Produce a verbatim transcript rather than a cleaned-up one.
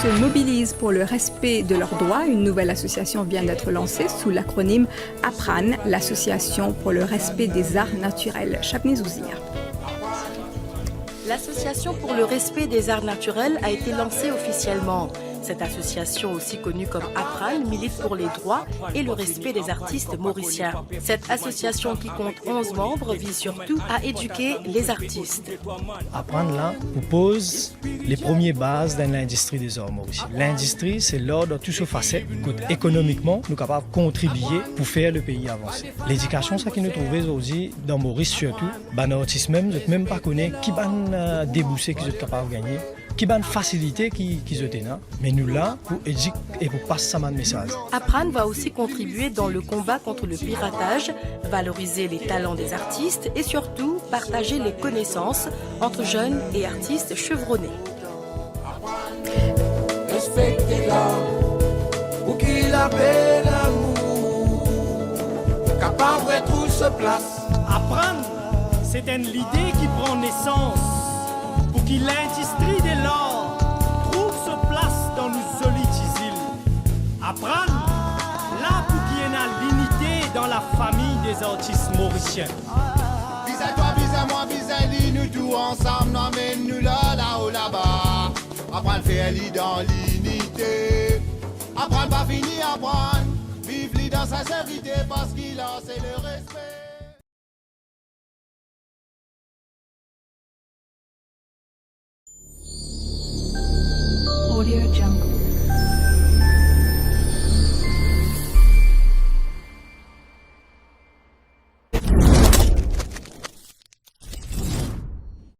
se mobilisent pour le respect de leurs droits. Une nouvelle association vient d'être lancée sous l'acronyme APRAN, l'Association pour le respect des arts naturels. Shabnez Ouzir. L'association pour le respect des arts naturels a été lancée officiellement. Cette association, aussi connue comme APRAN, milite pour les droits et le respect des artistes mauriciens. Cette association, qui compte onze membres, vise surtout à éduquer les artistes. APRAN la pou poz le premie baz dan lindistri de zar morisien. Lindistri, se lar dan tou so faset, kot ekonomikman, nou kapav kontribie pou fer le pei avanse. Ledikasion, sa ki nou trouve zordi dan Moris sirtou, bann artis mem, zot mem pa kone ki bann, eh, debouse ki zot kapav gagne, ki bann fasilite ki, ki zot ena. Me nou la pou edik e pou pas sa bann mesaz. APRAN va aussi contribuer dans le combat contre le piratage, valoriser les talents des artistes et surtout partager les connaissances entre jeunes et artistes chevronnés. Respekte lar, pou ki lape, lamour kapav retrouv so plas. APRAN, se enn lide ki pran nesans pou ki lindistri de lar trouv so plas dan nou zoli ti zil. APRAN, la pou ki ena linite dan lafami de zartis morisien. Bizin twa, bizin mwa, bizin li, nou tou ansam, nou amenn nou la, lao, laba. APRAN fer li dan linite. APRAN pa fini, APRAN viv li dan sinserite, parski la se le respe.